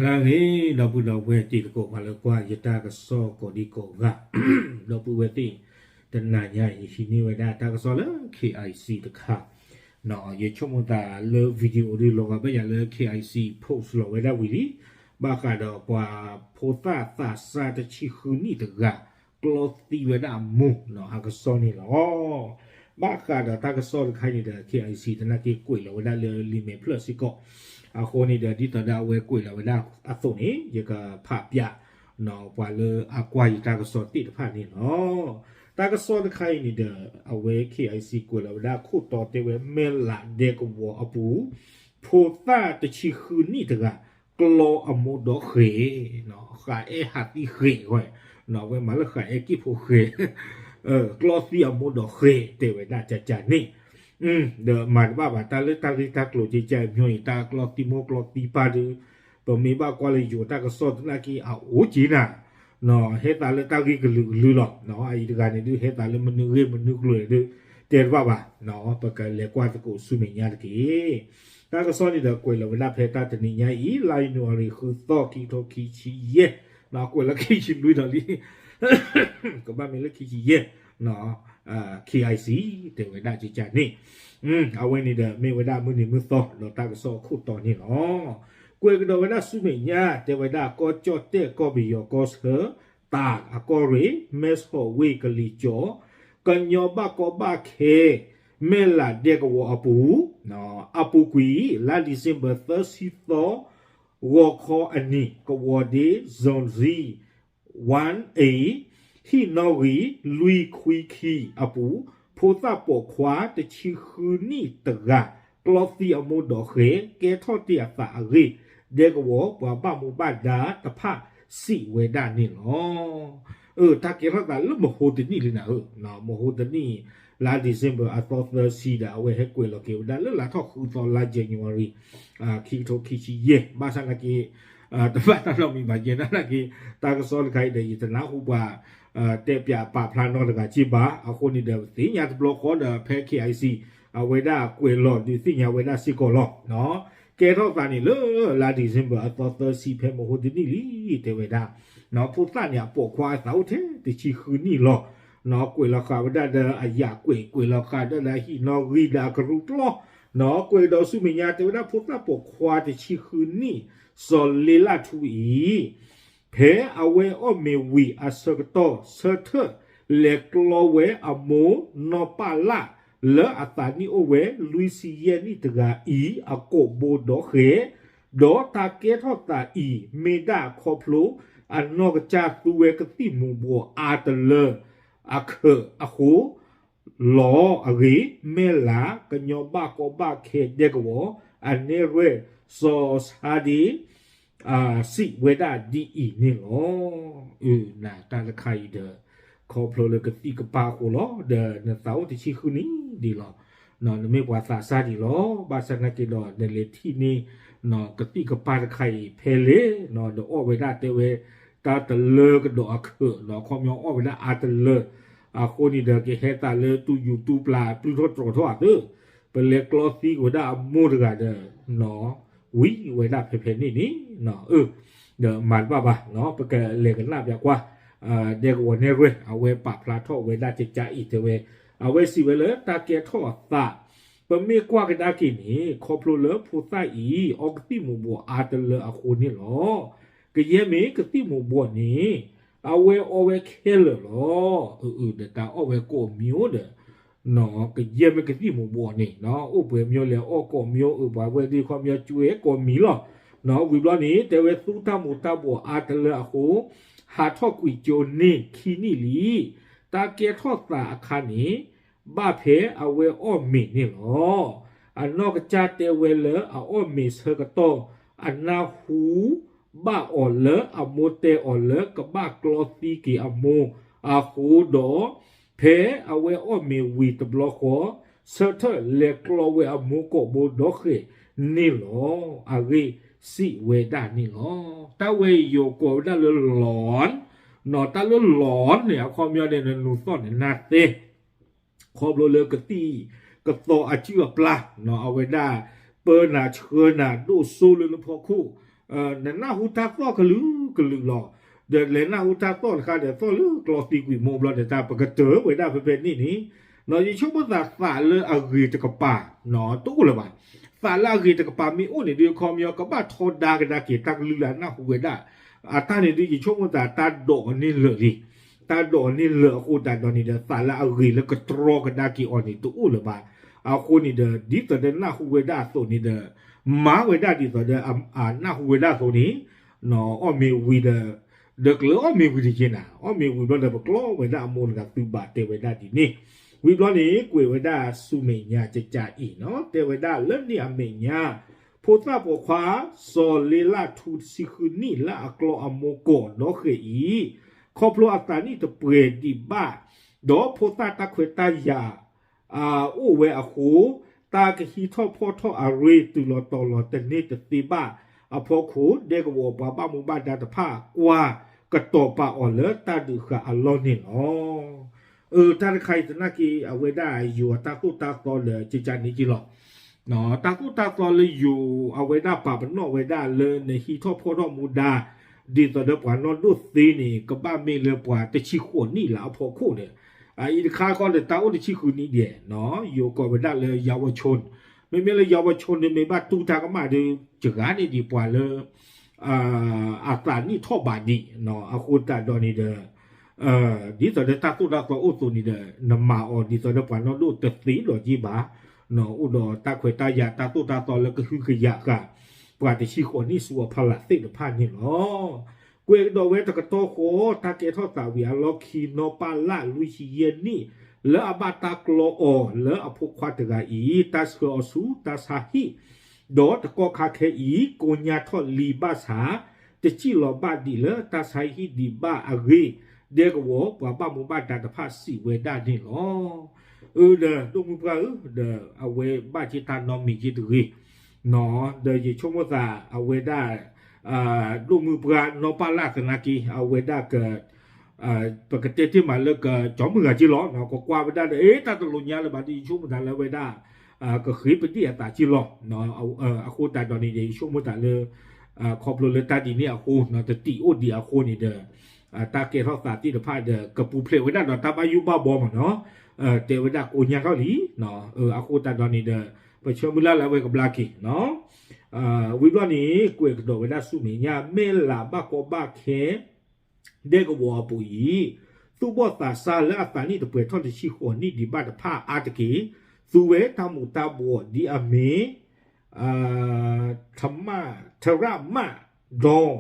ဂ့ၤ ဒီပုၢ်ဒီဝဲၢ်တံၤသကိး ပှၤလၢကွၢ်ယတၢ်ကစီၣ်ကိးဒံကိးဂၤ, ဒီပုၢ်ဝဲၢ်သ့ၣ်, တနၤညါအံၤ ယဟံးန့ၢ်ဝဲဒၣ်တၢ်ကစီၣ်လၢ K I C တခါ, ယဆိကမိၣ်သးလၢ video ဒုးလီၤဂာ်ဘၣ်ယၤလၢ K I C post လီၤဝဲဒၣ်ဝံၤလံ, ဘၣ်ဃးဒီးပှၤဖိသၣ်သးစၢ်တဆံဃုနံၣ်တဂၤ ကျီသံဝဲဒၣ်အမိၢ်အကစီၣ်န့ၣ်လီၤ. ဘၣ်ဃးဒီးတၢ်ကစီၣ်တခါအံၤန့ၣ်ဒီး K I C သနာ်က့ကွဲးလီၤဝဲဒၣ်လၢ လံာ်မဲာ်ဖျၢၣ်စ့ၢ်ကီး, အဃိန့ၣ်ဒီး ဒ်သိးဒီးအဝဲကွဲးလီၤဝဲဒၣ်အသိးန့ၣ် ယကဖးပျး ပှၤလၢအကွၢ်ယတၢ်ကစီၣ်သ့ၣ်တဖၣ်န့ၣ်လီၤ. တၢ်ကစီၣ်တခါအံၤန့ၣ်ဒီး အဝဲ K I C ကွဲးလီၤဝဲဒၣ်ခိၣ်တီတဲဝဲ မဲၢ်လးဒဲကဝီၤအပူၤ ဖိသၣ်တဆံဃုနံၣ်တဂၤ ကျီအမိၢ်ဒီးဃဲၤ, ဃးအဲၣ်ဟးသံဃဲၤဝဲ, အဝဲမၤလၢဃးအဲၣ်က့ၢ်ဖိဃဲၤ, ကျီသံအမိၢ်ဒီးဃဲၤ တဲဝဲဒၣ်ကကန့ၣ်, ဒီးမၤတဘၣ်ဘၣ် တၢ်လၢတၢ်ဂ့ၢ်တၢ်ကျိၤကကညီအံၤ တၢ်ကျီသံမိၢ်ကျီသံပၢ်ဒုး, ပမ့ၢ်ဘၣ်ကွၢ်လၢယိၤတၢ်ကစီၣ်သနာ်က့ အအိၣ်က့ၤနၤ ဟဲသးလၢတၢ်ဂ့ၢ်ကလုာ်ကလုာ်လီၤ. အအံၤတဂၤန့ၣ်ဒုး ဟဲသးလၢမနုၤဂ့ၢ်မနုၤကျိၤဒုး တဲတဘၣ်ဘၣ်, ပကလဲၤကွၢ်သကိးဆူမဲာ်ညါတက့ၢ်. တၢ်ကစီၣ်န့ၣ်ဒီးကွဲးလီၤဝဲဒၣ်ဖဲတၢ်တနံၤညါအံၤ လါယနူၤအါရံၤ ဃုသီ ခံကထိခံဆံယဲၢ်, ကွဲးလၢခံဆံလွံၢ်ဒီးလံ ကဘၣ်မ့ၢ်လၢခံဆံယဲၢ်, K I C တဲဝဲဒၣ်ကကန့ၣ်, အဝဲန့ၣ်ဒီးမ့ၢ်ဝဲဒၣ်မုၢ်နံၤမုၢ်သီဒီးတၢ်ကစီၣ်အခိၣ်တီန့ၣ်လီၤ. ကွဲးကဒီးဝဲဒၣ်ဆူမဲာ်ညါ တဲဝဲဒၣ်ကီၢ်ကၠီၣ်တဲၣ်ကီၢ်ပယီၤကီၢ်ဆၢ တၢ်အကီၢ်ရ့ၣ် မဲၢ်ဆီးဝ့ၢ်ကလံၤကၠီၤ ကညီဘၣ်ကီဘၣ်ခဲ မဲၢ်လးဒဲကဝီၤအပူၤ, အပူၤကွံာ် လါ December သၢဆံသီ ဂီၤခီအနံၤ ကဝီၤဒ့ Zone Z one A ဟံၣ်နီၣ်ဂံၢ်လွံၢ်ခွံခံအပူၤ ဖိသၣ်ပိာ်ခွါတဆံဃုနံၣ်တဂၤ ကျီသံအမိၢ်ဒီးဃဲၤ ကဲထီၣ်တ့ၢ်အသးအဂ့ၢ် ဒဲကဝီၤပှၤဘၣ်မူဘၣ်ဒါတဖၣ်စံးဝဲဒၣ်န့ၣ်လီၤ. အၢ တၢ်ကဲထီၣ်သးလၢမဟိတနံၣ်လံနၤဧၢ, မဟိတနံၣ် လါ December အသီသၢဆံဒီး အဝဲဟဲကွဲးလီၤက့ၤဝဲဒၣ်လၢလါထီၣ်ဃုသီ လါ January ခံကထိခံဆံယဲၢ်, ဘၣ်ဆၣ်နာ်က့ တဘၣ်တၢ်နီတမံၤဘၣ် ယဲနာ်က့ တၢ်ကစီၣ်တခါအံၤဒီး ယတနၢ်ဟူပှၤ တဲပၠးပာ်ဖျါနီတဂၤက့ဘၣ်. အဃိန့ၣ်ဒီး သ့ၣ်ညါတဘျီဃီဒီး ဖဲ K I C အဝဲဒၣ်ကွဲးလီၤဒုးသ့ၣ်ညါဝဲဒၣ်စ့ၢ်ကီးလီၤ. ကဲထီၣ်သးန့ၣ်လၢ လါ December အသီသၢဆံ ဖဲမဟိတနံၣ်လံ တဲဝဲဒၣ် ဖိသၣ်န့ၣ် အပိာ်ခွါအသးအိၣ်ထဲတဆံဃုနံၣ်လီၤ. ကွဲးလီၤဃာ်ဝဲဒၣ်ဒီးအယၣ်ကွဲး ကွဲးလီၤဃာ်ဒၣ်ဒီးအဟံၣ်နီၣ်ဂံၢ်ဒီးအကရူၢ်ကျီၢ်, ကွဲးကဒီးဆူမဲာ်ညါ တဲဝဲဒၣ်ဖိသၣ်ပိာ်ခွါတဆံဃုနံၣ် စီၤလ့လၢ်ထူအံၤ ဖဲအဝဲအီၣ်မ့ၤဝံၤအဆၢကတီၢ် ဆၢထၢၣ်လဲၤကျီဝဲအမိၢ်နီၢ်ပၢ်လၢ် လၢအသးနံၣ်အိၣ်ဝဲလွံၢ်ဆံယဲၢ်နံၣ်တဂၤအံၤ အကိာ်ဘိဒီးဃဲၤ, ဒီးတၢ်ကဲထီၣ်သးအံၤ မ့ၢ်ဒၣ်ခီဖျိ အနီၢ်ကစၢ်သူဝဲကသံၣ်မူၤဘှီးအါတလၢ အခၢးအဃိ လီၤအဂ့ၢ် မဲၢ်လးကညီဘၣ်ကီဘၣ်ခဲဒဲကဝီၤ အနဲၣ်ရွဲၣ် စီၤဆါဒ့ စံးဝဲဒၣ်ဒ်အံၤန့ၣ်လီၤ. အၢ နတၢ်တခါအံၤဒီး ခီဖျိလၢကသံၣ်ကပၢ်အဃိလီၤ. ဒီးနသးအိၣ်တဆံဃုနံၣ်ဒံးလီၤ. နမ့ၢ်ပှၤသးစၢ်ဒံးလီၤ. ဘၣ်ဆၣ်နာ်က့ဒီး နလဲၤထံၣ်န့ၢ် ကသံၣ်ကပၢ်တခါအံၤဖဲလဲၣ်, ဒီးအီၣ်ဝဲဒၣ်တဲဝဲ တၢ်တလၢကဒီးအခၢးဒီး အခီပညီအီၣ်ဝဲဒၣ်အါတလၢ အဃိန့ၣ်ဒီး ကဟဲသးလၢတူၢ်ယူၤတူၢ်ပျၢ် ပျုၢ်ထီၣ်တြီၤထီၣ်အသး, ပလဲၤကျီသံကွံာ်ဝဲဒၣ်အမိၢ်တဂၤဒီး ဝံၤဝဲဒၣ်ဖဲဖဲန့ၣ်န့ၣ်, အၢ ဒီးမၤတဘၣ်ဘၣ်, ပကလဲၤကနၣ်ပျးကွၢ် ဒဲကဝီၤနဲၣ်ရွဲၣ် အဝဲပာ်ဖျါထီၣ်ဝဲဒၣ်ကကအံၤတဲဝဲ, အဝဲစံးဝဲလၢတၢ်ကဲထီၣ်အသး ပမ့ၢ်ကွၢ်ကဒါက့ၤန့ၣ် ခီဖျိလၢဖိသၣ်အံၤ အီကသံၣ်မူၤဘှီးအါတလၢအဃိန့ၣ်လီၤ. ကယဲၢ်မ့ၢ်ကသံၣ်မူၤဘှီးန့ၣ် အဝဲအီဝဲခဲလၢာ်လီၤ. အၢ ဒီးတၢ်အီၣ်ဝဲကိးမံၤအိၣ်ဒီး ကယဲၢ်မ့ၢ်ကသံၣ်မူၤဘှီးန့ၣ် အိၣ်ပှဲၤမံၤလဲၣ် အီၣ်ကိးမံၤအိၣ် ပှၤဝဲဒၣ်ခီပညီကွဲကိးမံၤလီၤ. ဝံၤဘျီန့ၣ် တဲဝဲသူတၢ်မူၤတၢ်ဘှီးအါတလၢအဃိ ဟးထီၣ်ကွံာ်ကၠိန့ၢ်ခံနံၣ်လံ. တၢ်ကဲထီၣ်သးအခါန့ၣ် ဘၣ်ဖဲအဝဲအီၣ်မ့ၤန့ၣ်လီၤ. အနီၢ်ကစၢ်တဲဝဲလၢအအီၣ်မ့ၤဆၢကတီၢ် အနၢ်ဟူဘၣ်အီၤလၢအမိၢ်တဲအီၤလၢကဘၣ်ကျီသံက့ၤအမိၢ်အဃိဒီး ဖဲအဝဲအီၣ်မ့ၤဝံၤတဘျီဃီ ဆၢထၢၣ်လဲၤကျီဝဲအမိၢ်ကိာ်ဘိဒီဃဲၤန့ၣ်လီၤ. အဂ့ၢ်စံးဝဲဒၣ်န့ၣ်လီၤ. တၢ်ဝဲအံၤယိၤကိးဝဲဒၣ်လၢ လီၣ်, တၢ်လၢ လီၣ် န့ၣ် အခီပညီန့ၣ် နနုာ်သီၣ်န့ၣ်နၢ်သဲ ခီဖျိလၢကသံၣ်ကသီအစုၣ်အပျၢ် အဝဲဒၣ်ပၢနၤဆှၢနၤဒိၣ်စိလၢနဖီခိၣ် နနၢ်ဟူတၢ်သီၣ်ကလုာ်ကလုာ်လီၤ. ဒီးလဲၤနၢ်ဟူတၢ်သီၣ်တခါဒီးသီၣ်လၢကျီသံကွံာ်မူဘျီဒီး တၢ်ပကတၢၢ်ဝဲဒၣ်ဖဲဖဲန့ၣ်န့ၣ်, ယဆိကမိၣ်သးသးလၢအဂ့ၤတကပၤ တအိၣ်လၢၤဘၣ်. သးလၢအဂ့ၤတကပၤမ့ၢ်အိၣ်န့ၣ်ဒုး ခီပညီ ကဘၣ်ထီဒါကဒါက့ၤတၢ်ကလုၢ်လၢအနၢ်ဟူဝဲဒၣ် အတၢ်န့ၣ်ဒုး ယဆိကမိၣ်သးတၢ်ဒိးန့ၢ်လၢာ်လံ. တၢ်ဒိးန့ၢ်လၢာ်အဃိသတးဒီးန့ၣ်ဒီး သးလၢအဂ့ၤလၢကတြီကဒါက့ၤအီၤန့ၣ် တအိၣ်လၢၤဘၣ်. အဃိန့ၣ်ဒီး ဒ်သိးဒီးနၢ်ဟူဝဲဒၣ်အသိးန့ၣ်ဒီး မၤဝဲဒၣ်ဒ်သိးဒီး အနၢ်ဟူဝဲဒၣ်အသိးန့ၣ် အီၣ်မ့ၤဝံၤဒီး ဒီးကျၢၤအီၣ်မ့ၤဝံၤတက့ၢ်နၤ, အီၣ်မ့ၤဝံၤဘျီဒီး ပကျီဝဲဒၣ်အမိၢ်တဂၤသုဘၣ်တဲဝဲဒၣ်ဒ်န့ၣ်, ဝံၤဘျီန့ၣ် ကွဲးဝဲဒၣ်ဆူမဲာ်ညါကကးအံၤနီၤ, တဲဝဲဒၣ်လၢန့ၣ်အမဲာ်ညါ ဖိသၣ်ပိာ်ခွါ စီၤလ့လၢ်ထူတဆံဃုနံၣ်လၢအကျီအမိၢ်ကိးဒီဃဲၤအံၤ, ခီဖျိအသးနံၣ်တပှဲၤဒံးဘၣ်, ဒီးဖိသၣ်တၢ်ခွဲးတၢ်ယာ် အိၣ်ဝဲအဃိ, တၢ်ကဟံးထီၣ်ဖီၣ်ထီၣ်အရ့တုၤလီၤတီၤလီၤတန့ၢ်တသ့ဘၣ်အဖီခိၣ်, ဒဲကဝီၤပှၤဘၣ်မူဘၣ်ဒါတဖၣ် ကွၢ်ကတီၤပာ်အီၤလၢတၢ်ဒုးဃာ်အလီၢ်န့ၣ်လီၤ. အၢ တၢ်တခါအံၤသနာ်က့ အဝဲဒၣ်ယိၤအတၢ်သိၣ်တၢ်သီလၢကကးန့ၣ်က့လီၤ. တၢ်သိၣ်တၢ်သီလၢယိၤ အဝဲဒၣ်ပာ်ပနီၣ်ဝဲဒၣ်လၢနဟံးထီၣ်ဖီၣ်ထီၣ်မူဒါ ဒ်သိးဒီးပှၤနီၢ်ဒိၣ်သ့န့ၣ် ကဘၣ်မ့ၢ်လၢပှၤတဆံဃိးနံၣ်လၢအဖီခိၣ်ဒီး အအံၤတခါဃီဒီး တၢ်အိၣ်တဆံဃုနံၣ်ဒဲး, ယိၤကိးဝဲဒၣ်လၢ เยาวชน, မ့မ့ၢ်လၢ เยาวชน န့ၣ် မ့ၢ်ဘၣ်တူၢ်တၢ်ကမၣ်ဒီး စှၤန့ၢ်ဒံးပှၤလၢ အသးနံၣ်ထီၣ်ဘးဒံး, အဃိသတးဒီးန့ၣ်ဒီး ဒ်သိးဒီးတၢ်သိၣ်တၢ်သီအိၣ်အသိးန့ၣ်ဒီး နမၤအီၤဒ်သိးဒီးပှၤနီၢ်ဒိၣ်တသ့လီၤက့ဘၣ်, အိၣ်ဒီးတၢ်ခွဲးတၢ်ယာ်တၢ်သိၣ်တၢ်သီလၢကဟုကယာ်ဃာ် ပှၤတဆံဃိးနံၣ်ဆူအဖီလာ်သ့ၣ်တဖၣ်န့ၣ်လီၤ. ကွဲးကဒီးဝဲတကတီၢ်ဃီ တၢ်ကဲထီၣ်သးဝံၤအလီၢ်ခံ နီၢ်ပၢ်လၢ်လွံၢ်ဆံယဲၢ်နံၣ် လၢအဘၣ်တၢ်ကျီအီၤလၢအဖိခွါတဂၤအံၤ တၢ်ဆှၢအီၤဆူတၢ်ဆါဟံၣ် ဒီးတကီၢ်ခါခဲအံၤ ကိညါထီၣ်လံဘၣ်ဆၣ် တစံၣ်လီၤဘၣ်ဒံးလၢတၢ်ဆါဟံၣ်ဒံးဘၣ်အဂ့ၢ် ဒဲကဝီၤပှၤဘၣ်မူဘၣ်ဒါတဖၣ်စံးဝဲဒၣ်န့ၣ်လီၤ. အၢ ဒီးဒိၣ်မုၢ်ပှၢ်ဧၢ, ဒီးအဝဲဘၣ်က့ၤတၢ်နီတမံၤက့ၤတဂ့ၤ, ဒီးယဆိကမိၣ်သးအဝဲဒၣ် ဒိၣ်မုၢ်ပှၢ်နီၢ်ပၢ်လၢ်သနာ်က့ အဝဲဒၣ်က ပကတဲတ့ၢ်မးလၢကကၠီမုၢ်ဂၤက့လီၤ, ကကွၢ်ဝဲဒၣ်ဒီး အ့ တၢ်တလိၤညါလၢၤဘၣ်ဒီး ယဆိကမိၣ်သးလၢအဝဲဒၣ် ကဃ့ပဒံၣ်အသးက့လီၤ. အဃိသတးဒီးန့ၣ်ဒီး ယဆိကမိၣ်သးလၢ ခီဖျိလၢတၢ်ဒ်န့ၣ်အဃိ တတံာ်အိၣ်ဒံးအဃိန့ၣ်ဒီး တၢ်ကဲထီၣ်သးသ့ၣ်တဖၣ်ဒီး ကပူၤဖျဲးဝဲဒၣ်ဒီးတၢ်ဘၣ်ယိၣ်ဘၣ်ဘီမးနီၤ, တဲဝဲဒၣ်ကိညါထီၣ်လံ, အဃိသတးဒီးန့ၣ်ဒီး ပဆၢမုၢ်လၢ်လၢအဝဲကဘျါက့ၤ ဝံၤဘျီန့ၣ် ကွဲးကဒီးဝဲဒၣ်ဆူမဲာ်ညါ မဲၢ်လးဘၣ်ကီဘၣ်ခဲ ဒဲကဝီၤအပူၤအံၤ, သူၣ်ဘီၣ်သးစၢ်လၢအသးနံၣ်တပှဲၤထီၣ်တဆံဃိးနံၣ်ဒံးဘၣ်တဖၣ်အါတက့ၢ်, သူဝဲတၢ်မူးတၢ်ဘှီးဒ်အမ့ၢ် ထရမၣ်ဒီး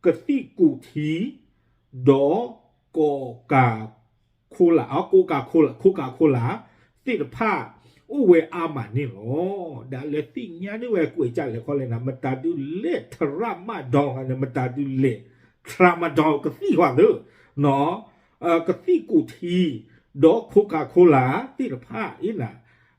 ကသံၣ်ကူးထံ ဒီး ကီးကးခိလး ကိးကးခိလး ခိကးခိလး သ့ၣ်တဖၣ် အိၣ်ဝဲအါမးန့ၣ်လီၤ. ဒီးလၢသ့ၣ်ညါန့ၢ်ဝဲကွဲးကၢ်လဲၣ်ခီလဲၣ်နၤ မတၤဒုးလဲၣ် ထရမၣ်ဒီးန့ၣ် မတၤဒုးလဲၣ် ထရမၣ်ဒီး ကသံၣ်ဃီသၢ ကသံၣ်ကူးထံ ဒီးခိကးခိလး သ့ၣ်တဖၣ်အံၤနၤ,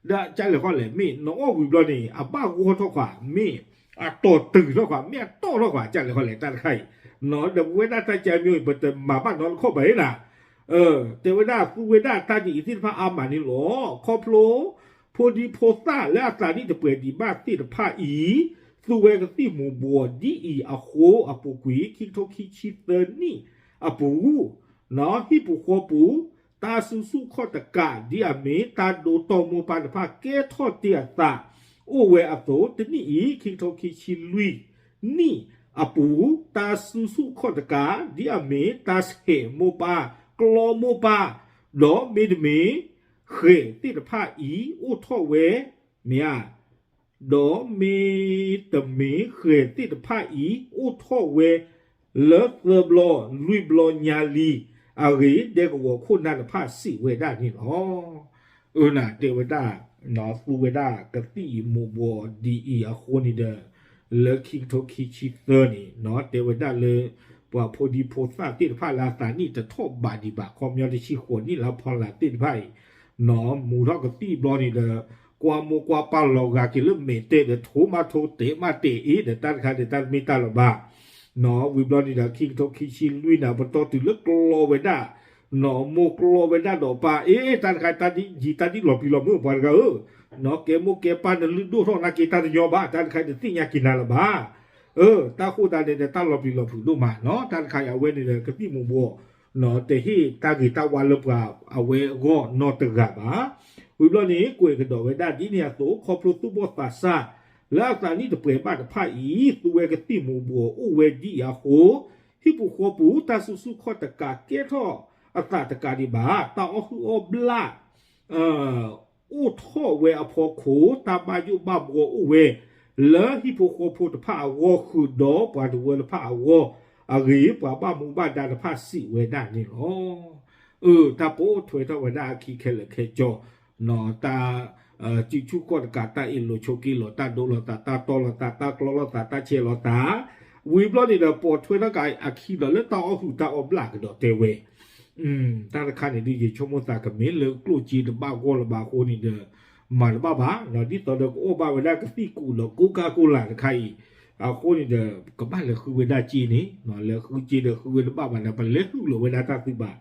ဒီးကၢ်လဲၣ်ခီလဲၣ် မ့ၢ်နအီၣ်ဝံၤဘျီန့ၣ် အဘၣ်ဂီၢ်ထီၣ်ကွၢ် မ့ၢ်အတီၢ်တုၤထီၣ်ကွၢ် မ့ၢ်အတီၢ်ထီၣ်ကွၢ် ကၢ်လဲၣ်ခီလဲၣ် တၢ်တခါအံၤ, ဒီးပဝဲဒၣ်တၢ်ကဲမ့ၢ်အံၤ ပတမၤဘၣ်နီတခီၣ်ဘၣ်အံၤနၤ, တဲဝဲဒၣ်သူဝဲဒၣ်တၢ်ဒ်အံၤသ့ၣ်တဖၣ်အါမးန့ၣ်လီၤ. ခီဖျိ ဖိဒံဖိသၣ်လၢအသးနံၣ်တပှဲၤဒံးဘၣ်သ့ၣ်တဖၣ်အံၤ, သူဝဲကသံၣ်မူးဘှီးဒ်အံၤအဃိအပူၤကွံာ် ခံကထိခံဆံသၢနံၣ်အပူၤ ဟံၣ်ပူၤဃီပူၤ တၢ်စုဆူၣ်ခီၣ်တကး ဒ်အမ့ၢ်တၢ်ဒိတီၢ်မိၢ်ပၢ်တဖၣ်ကဲထီၣ်တ့ၢ်အသး အိၣ်ဝဲအသိး တနံၣ်အံၤ ခံကထိခံဆံလွံၢ်နံၣ်အပူၤ တၢ်စုဆူၣ်ခီၣ်တကး ဒ်အမ့ၢ်တၢ်ဆဲးမိၢ်ပၢ် ကျီမိၢ်ပၢ် ဒီးမ့တမ့ၢ် ဃဲၤသ့ၣ်တဖၣ်အံၤ အိၣ်ထီၣ်ဝဲ မ့ၢ်ဧါ ဒီးမ့တမ့ၢ်ဃဲၤသ့ၣ်တဖၣ်အံၤ အိၣ်ထီၣ်ဝဲ လၢသၢဘျီလွံၢ်ဘျီညါလံ အဂ့ၢ်ဒဲကဝီၤခိၣ်နၢ်တဖၣ်စံးဝဲဒၣ်န့ၣ်လီၤ. အၢနၤတဲဝဲဒၣ် သူဝဲဒၣ်ကသံၣ်အံၤမူးဘှီးဒ်အံၤအဃိန့ၣ်ဒီး လၢခံကထိခံဆံသၢန့ၣ် တဲဝဲဒၣ်လၢ ပှၤဖိဒံဖိသၣ်သ့ၣ်တဖၣ်လၢအသးနံၣ်တထီၣ်ဘးဒံးဘၣ် ခီပညီတဆံဃိးနံၣ်လၢအဖီလာ်သ့ၣ်တဖၣ်အံၤ မူးထီၣ်ကသံၣ်ဘျီန့ၣ်ဒီး ကွၢ်မိၢ်ကွၢ်ပၢ်လီၤဂာ်က့ၤလၢမဲာ်တဲာ်ဒီး ထိမးထိတဲာ်မးတဲာ်အ့ၣ်ဒီး တၢ်တခါဒီးတၢ်တမ့ၢ်တၢ်လၢၤဘၣ် ဝံၤဘျီန့ၣ်ဒီး ခံကထိခံဆံလွံၢ်န့ၣ် ပတီၢ်တုၤလၢကျီဝဲဒၣ် မိၢ်ကျီဝဲဒၣ်ဒီးပၢ် အ့ၣ် တၢ်တခါတၢ်ဒ်ယံာ်တၢ်ဒ်လီၤပျံၤလီၤမုာ်ပှၤတဂၤဧၢ, ကဲမိၢ်ကဲပၢ်နလုၢ်ဒိၣ်ထီၣ်နာ်က့တၢ်တညီဘၣ် တၢ်တခါတသ့ၣ်ညါက့ၤနၤလၢၤဘၣ်. အၢ တၢ်ဃိသတးန့ၣ်ဒီး တၢ်လီၤပျံၤလီၤဖုးဒိၣ်မးနီၤ, တၢ်တခါအံၤအဝဲန့ၣ်ဒီး ကသံၣ်မူၤဘှီး တဟ့ၣ်တၢ်ဂ့ၤတၢ်ဝါလၢပှၤအဝဲအဂီၢ်နီတဂၤဘၣ်. ဝံၤဘျီန့ၣ် ကွဲးကဒီးဝဲဒၣ်ဒ်န့ၣ်အသိး ခီဖျိသူၣ်ဘီၣ်သးစၢ် လၢအသးနံၣ်တပှဲၤဘၣ်တဖၣ်အံၤ သူဝဲကသံၣ်မူၤဘှီးအိၣ်ဝဲဒ်အံၤအဃိ ဟံၣ်ဖိဃီဖိ တၢ်စုဆူၣ်ခီၣ်တကး ကဲထီၣ်အသးတကးဒံးဘၣ်. တၢ်အီၣ်ဟုၣ်အီၣ်ဘျၣ် အိၣ်ထီၣ်ဝဲအဖီခိၣ် တၢ်ဘၣ်ယိၣ်ဘၣ်ဘှီအိၣ်ဝဲ လၢဟံၣ်ဖိဃီဖိတဖၣ်အဂီၢ် ဃုာ်ဒီးပှၤတဝၢတဖၣ်အဂီၢ်အဂ့ၢ် ပှၤဘၣ်မူဘၣ်ဒါတဖၣ်စံးဝဲဒၣ်န့ၣ်လီၤ. အၢ တၢ်ပိာ်ထွဲထီၣ်ဝဲဒၣ်အခံခဲလၢာ်ခဲဆ့ တၢ် စုဆူၣ်ခီၣ်တကး တၢ်အ့ၣ်လိာ်ဆိးက့လိာ် တၢ်ဒိလိာ်သး တၢ်တီလိာ်သး တၢ်ကျီလိာ်သး တၢ်ဆဲးလိာ်သး ဝံၤဘျီန့ၣ်ဒီး ပိာ်ထွဲထီၣ်ကအခံဒီး လၢတၢ်အီၣ်ဟုၣ်တၢ်အီၣ်ဘျၣ်ကဒီးတဲဝဲ တၢ်တခါန့ၣ်ဒုး ယဆိကမိၣ်သးကမ့ၢ်လၢကျိၣ်စ့တဘၣ်ဂီၢ်လၢၤဘၣ်အဃိန့ၣ်ဒီး မၤတဘၣ်ဘၣ်, ဒ်သိးဒီးကအိၣ်ဘၣ်ဝဲဒၣ်ကသံၣ်ကူးဒီး ကိကါကိလာ်တခါအံၤ အဃိန့ၣ်ဒီး ကဘၣ်လဲၤဃုဝဲဒၣ်စ့န့ၣ် လဲၤဃုစ့ဒီးဃုဝဲတဘၣ်ဘၣ်ဒီး ပလဲၤဟုၣ်လီၤဝဲဒၣ်တၢ်သုးဘၣ်.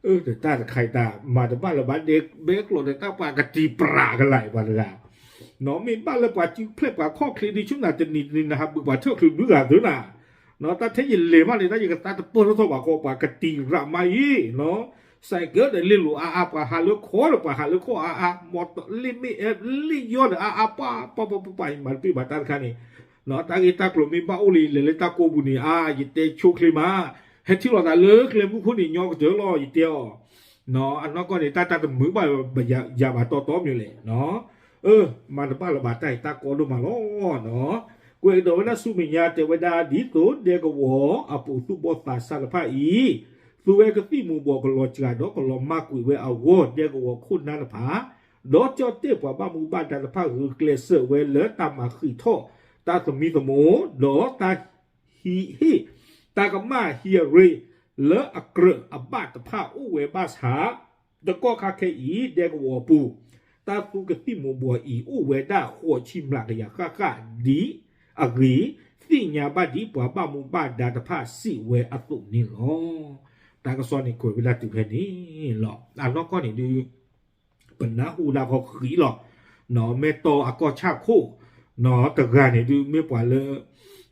အၢ တၢ်တခါအံၤတၢ်မၤတဘၣ်လၢၤဘၣ် ဒဲဘဲကျိးဒီးတၢ်ပှၤကတံၤပြးကလာ်ပှၤတဂၤ နီၣ်မ့ၢ်ဘၣ်လၢပှၤစုဖျဲၣ်ပှၤခီၣ်ချ့ဒုးဆူၣ်နၤတနံၤတနံၤ နဟးဘုးပှၤထၢၣ်ချုးဘုဂၤသၢနၤ, နီၣ်တၢ်ထဲယလဲၤမးန့ၣ် တၢ်ယကသါတပၢၢ်ထီၣ်ထီၣ်ဘၣ်ဃီ ပှၤကတံၤရးမးအံၤ နီၣ် စဲးကၢဒီးလ့ၣ်လိၤအါအါ ပှၤဟးလၢခီဒီးပှၤဟးလၢခီၣ်အါအါ မီၢ်လ့ၣ်မ့ၣ်အၢလ့ၣ်ယီၢ်ဒီးအါအါပှၤ ပှၤပှၤပှၤပှၤအံၤမၤတပ့ၢ်ဘၣ်တၢ်တခါန့ၣ်, နီၣ် တၢ်ဂ့ၢ်တၢ်ကျိၤမ့ၢ်ဘၣ်အိၣ်လၢယလဲၤလၢတၢ်ကိးပူၤန့ၣ် အါ ယတဲဆိချ့မး, ဟဲထံၣ်လိာ်သးလၢကျဲမုၢ်ခိၣ်န့ၣ် ညီကတၢၢ်လီၤ ယတဲအီၤ နီၣ် အနီၢ်ကီၢ်န့ၣ် တၢ်တၢ်တမုာ်ဘၣ်ယၤဘၣ်တီတီမ့ၢ်လဲၣ် နီၣ်, အၢ မၤတဘၣ်လၢၤဘၣ်တၢ်အံၤတၢ်ကီဒိၣ်မးလီၤ နီၣ်, ကွဲးကဒီးဝဲဒၣ်ဆူမဲာ်ညါတဲဝဲဒၣ် ဒ်သိးဒဲကဝီၤအပူၤသူၣ်ဘီၣ်သးစၢ်တဖၣ်အံၤ သူဝဲကသံၣ်မူၤဘှီးကလီၤစှၤဒီးကလီၤမၢ်ကွံာ်ဝဲအဂီၢ် ဒဲကဝီၤခိၣ်နၢ်တဖၣ် ဒီးကၠီၣ်တဲၣ်ပှၤဘၣ်မူဘၣ်ဒါတဖၣ်ဂုာ်ကျဲးစၢးဝဲလၢတၢ်မၤဃံးထီၣ်တၢ်သမံသမိး ဒီးတၢ် ဟံးဟ့ၣ် တၢ်ကမၣ်ဟံးအရ့ လၢအကြၢးအဘၣ်တဖၣ်အိၣ်ဝဲဘၣ်ဆၣ် တကီၢ်ခါခဲအံၤ ဒဲကဝီၤအပူၤ တၢ်သူကသံၣ်မူၤဘှီးအံၤ အိၣ်ဝဲဒၣ်ဃိးဆံမျးကယၤဃၣ်ဃၣ်ဒ်အဂ့ၢ် သ့ၣ်ညါဘၣ်ဒ်ပှၤဘၣ်မူဘၣ်ဒါတဖၣ်စံးဝဲအသိးန့ၣ်လီၤ. တၢ်ကစီၣ်န့ၣ်ကွဲးဝဲဒၣ်တုၤဖဲန့ၣ်လီၤ. အနီၢ်ကီၢ်န့ၣ်ဒုး ပနၢ်ဟူဒၣ်ဃီဃံးလီၤ. နီၣ် မ့ၢ်တီအကီၢ်ဆၣ်ခိၣ် နီၣ် တဂၤန့ၣ်ဒုး မ့ၢ်ပှၤလၢ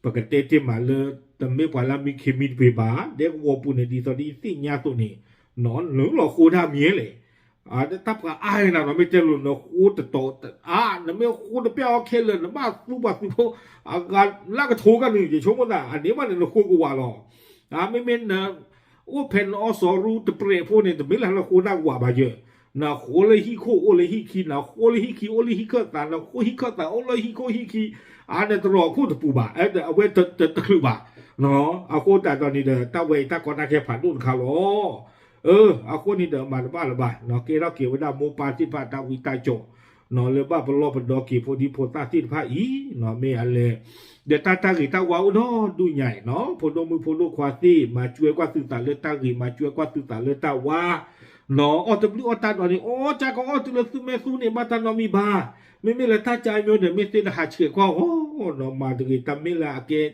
ပကတဲတ့ၢ်မးလၢ တမ့ၢ်ပှၤလၢအမံခ့မံတပ့ၤဘၣ် ဒဲကဝီၤပူၤန့ၣ် ဒ်သိးဒ်ယသ့ၣ်ညါအသိးန့ၣ် နီၣ် နုာ်လီၤဃိတၢ်မံၤလဲၣ်. တၢ်ပှၤအါန့ၣ်နီၣ် မ့ၢ်တဲလိၤနဃိတတီၤအါ နမ့ၢ်ဃိတပျၢ်အီၤခဲလၢာ် နဘၣ်သူပှၤသုးဖိ အဂၤလၢကထိကနုာ် ယဆိကမိၣ်သး အန့ၣ်ဘၣ်န့ၣ် နဃိကဝးလီၤ. မ့မ့ၢ်န အိၣ်ဖဲနအီၣ်စီၤရူတပြဲးဖိန့ၣ် တမ့ၢ်လၢနဃိတၢ်ကဝးဘၣ်ယဲၢ်, နဃိလၢဟံၣ်ခိၣ်အိၣ်လၢဟံၣ်ခံ နဃိလၢဟံၣ်ခံအိၣ်လၢဟံၣ်ခၢၣ်သး နဃိဟံၣ်ခၢၣ်သးအိၣ်လၢဟံၣ်ခိၣ်ဟံၣ်ခံ အါ နတရီးခိၣ်တပူၤဘၣ် အဝဲတချုးဘၣ်. အဃိသတးဒီးန့ၣ်ဒီး တၢ်ဝဲအံၤတၢ်ကီတၢ်ခဲဖးဒိၣ်တခါလီၤ. အၢ အဃိန့ၣ်ဒီးမၤတဘၣ်လၢၤဘၣ် နီၣ် ကဲထီၣ်က့ၤဝဲဒၣ်မိၢ်ပၢ်သ့ၣ်တဖၣ်တၢ်ဝံတၢ်ကၠီၤ နီၣ် လၢဘၣ်ပလီၢ်ပဒီက့ၤဖိဒံဖိသၣ်သ့ၣ်တဖၣ်အံၤ နီၣ် မ့ၢ်အလဲၤ ဒီးတၢ်တၢ်ဂ့ၤတၢ်ဝါအိၣ်ဒီဒူၣ်ညါအံၤ နီၣ် ဖိဒိၣ်မုၣ်ဖိဒိၣ်ခွါသ့ၣ် မၤစှၤကွၢ်သုသးလၢတၢ်ဂ့ၤ မၤစှၤကွၢ်သုသးလၢတၢ်ဝါ နီၣ် အီၣ်တဘျုးအီၣ်တၢ်ဒီးန့ၣ် အီၣ်ကၢ်ကီအီၣ်တုၤလၢသုမဲာ်သူန့ၣ် ဘၣ်တၢ်နီတမံၤဘၣ်. မ့မ့ၢ်လၢတၢ်ကၠါမီၤဒီး မ့ၢ်သ့နဟးဆှဲးကွၢ်အီၤ နီၣ် မၤတဂ့ၤတၢ်မ့ၢ်လၢအကဲ ဂ့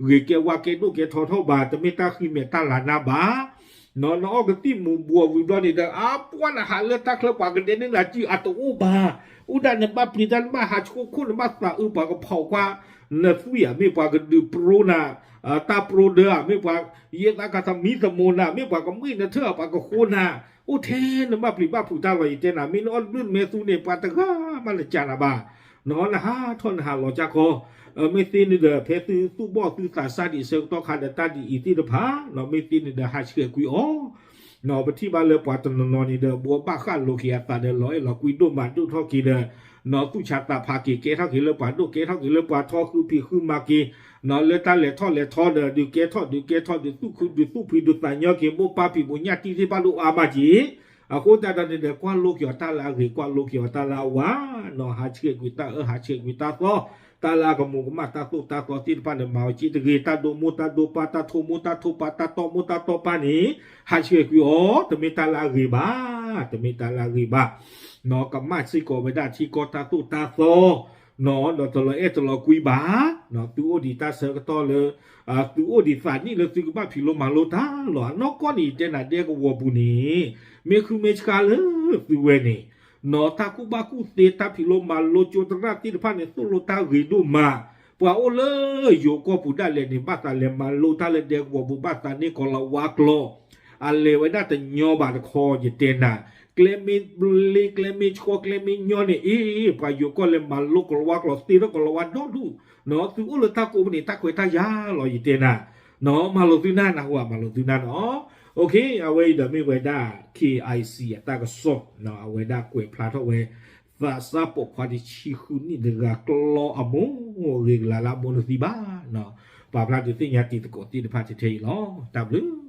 ၤကဲဝါကဲဒိၣ်ကဲထီထီၣ်ဘၣ် တမ့ၢ်တၢ်ဃံမဲာ်တၢ်လၤနါဘၣ်. နီၣ် နအီၣ်ကသံၣ်မူၤဘှီးဝံၤဘျီန့ၣ်ဒီး အါပှၢ်နဟးလၢတၢ်ချၢပှၤကဒဲန့ၢ်နၤစုအတအိၣ်ဘၣ်. အိၣ်ဒၣ်နဘၣ်ပျံၤတၢ်နဘၣ်ဟးဆိခိၣ်နဘၣ်သးအုးပှၤကဖီၣ်ကွၢ် နသွံၣ်ဧါ မ့ၢ်ပှၤကဒုးပြိနၤ တၢ်ပြိဒၢဧါ မ့ၢ်ပှၤ ယဲသးကသမံသမိးနၤ မ့ၢ်ပှၤကမ့ၢ်နထၢၣ်ဧါ ပှၤကဃိနၤ အိၣ်ထဲနဘၣ်ပျံၤဘၣ်ဖုးတၢ်လီၤ ယတဲနၤ မ့ၢ်နအီၣ်တဘျုးနမဲာ်သူန့ၣ် ပှၤတဂၤမးလၢကၢ်နၤဘၣ်. နီၣ် နဟးထီၣ်နဟးလီၤကၢ်ကီ မ့ၢ်သ့န့ၣ်ဒီး ဖဲသုသူၣ်ဘီၣ်သုသးစၢ်ဒံးဆၢကတီၢ်ခါဒီးတၢ်ဒ်အံၤသ့ၣ်တဖၣ် နီၣ် မ့ၢ်သ့န့ၣ်ဒီးဟးဆှဲးကွံာ်အီၤ နီၣ် ပထံၣ်ဘၣ်လၢပှၤတနီၤနီၤန့ၣ်ဒီး ဘှီဘၣ်ဃၣ်လိၤက့ၤအသးဒီးလီၤအဲၣ်လီၤကွံဒိၣ်မးဒိၣ်ထီၣ်က့ၤဒီး နီၣ် သူၣ်ဆးသးဖးက့ၤ ကဲထီၣ်က့ၤလၢပှၤဒိၣ် ကဲထီၣ်က့ၤလၢပှၤထီ ဃုဖံးဃုမၤက့ၤ နီၣ် လၢတၢ်လဲၤထီၣ်လဲၤထီဒီး ဒုးကဲထီၣ်ဒုးကဲထီၣ် ဒုးသူၣ်ခုဒုးသူၣ်ဖှံ ဒုးသးညီက့ၤ မိၢ်ပၢ်ဖံးမိၢ်ညၣ်တံၢ်သ့ၣ်တဖၣ်ဒိၣ်အါမးက့ၤ အဃိသတးဒီးန့ၣ်ဒီး ကွၢ်လိက့ၤအီၤတၢ်လၢအဂ့ၤ ကွၢ်လိက့ၤအီၤတၢ်လၢအဝါ နီၣ် ဟးဆှဲးကွံာ်တၢ်အၢ ဟးဆှဲးကွံာ်တၢ်သီ တၢ်လၢအကမူးကမၣ်တၢ်သိၣ်တၢ်သီသ့ၣ်တဖၣ်န့ၣ် မၤအီၤက့ၤတဂ့ၤ တၢ်ဒိမိၢ်တၢ်ဒိပၢ် တၢ်ထိမိၢ်တၢ်ထိပၢ် တၢ်တီမိၢ်တၢ်တီပၢ်န့ၣ် ဟးဆှဲးကွံာ်အီၤ တမ့ၢ်တၢ်လၢအဂ့ၤဘၣ် တမ့ၢ်တၢ်လၢအဂ့ၤဘၣ်. နီၣ် ကမၣ်စ့ၢ်ကီးဝဲဒၣ်ထံကီၢ်တၢ်သိၣ်တၢ်သီ နီၣ် ဒီးတလီၤအဲၣ်တလီၤကွံဘၣ်. နီၣ် သုအိၣ်ဒံးတၢ်ဆၢကတီၢ်လၢ သုအိၣ်ဒံးသးနံၣ်လၢသုကဘၣ်ဖံးလိမၤလိတၢ်လီၤ. အနီၢ်ကီၢ်န့ၣ် ယတဲနၤဒဲကဝီၤပူၤန့ၣ် မ့ၢ်ဃုမ့ၢ်ဆှါလၢသုဝဲန့ၣ် နီၣ် တၢ်ကူၣ်ဘၣ်ကူၣ်သ့ တၢ်ဖံးလိမၤလိကၠိသရၣ်သ့ၣ်တဖၣ်န့ၣ် သိၣ်လိတၢ်ဂ့ၤဒိၣ်မး ပှၤအိၣ်လၢယိၤကီၢ်ပူၤဒၣ်လဲာ်န့ၣ် ဘၣ်သးလဲၤမၤလိတၢ်လၢဒဲကဝီၤပူၤ ဘၣ်သးန့ၢ်ကိၤလၤဝါကျိာ်, အလဲၤဝဲဒၣ်တညီဘၣ်တခီ ယတဲနၤ, ကျဲမ့ၢ်ဘျ့ ကျဲမ့ၢ်ဆှီ ကျဲမ့ၢ်ညီန့ၣ် အ့ ပှၤယိၤကီၢ်လဲၤမၤလိကိၤလၤဝါကျိာ် သ့ထီၣ်ကိၤလၤဝါဒီဒူၣ်, သုအိၣ်လၢတၢ်ကိးပူၤန့ၣ် တၢ်ခွဲးတၢ်ယာ်လီၤ ယတဲနၤ, မၤလိာ်သုနၢ် နၢ်ဟူဧါ မၤလိာ်သုနၢ်နီၤ. အဝဲအံၤဒီးမ့ၢ်ဝဲဒၣ် K I C အတၢ်ကစီၣ်, အဝဲဒၣ်ကွဲးဖျါထီၣ်ဝဲ သးစၢ်ပိာ်ခွါတဆံဃုနံၣ်တဂၤ ကျီအမိၢ်အဂ့ၤကလၤလၢအမိၢ်တသံဘၣ်, ပာ်ဖျါဒုးသ့ၣ်ညါတံၤသကိးသ့ၣ်တဖၣ်ထဲထဲအံၤလီၤ. တၢ်ဘျုး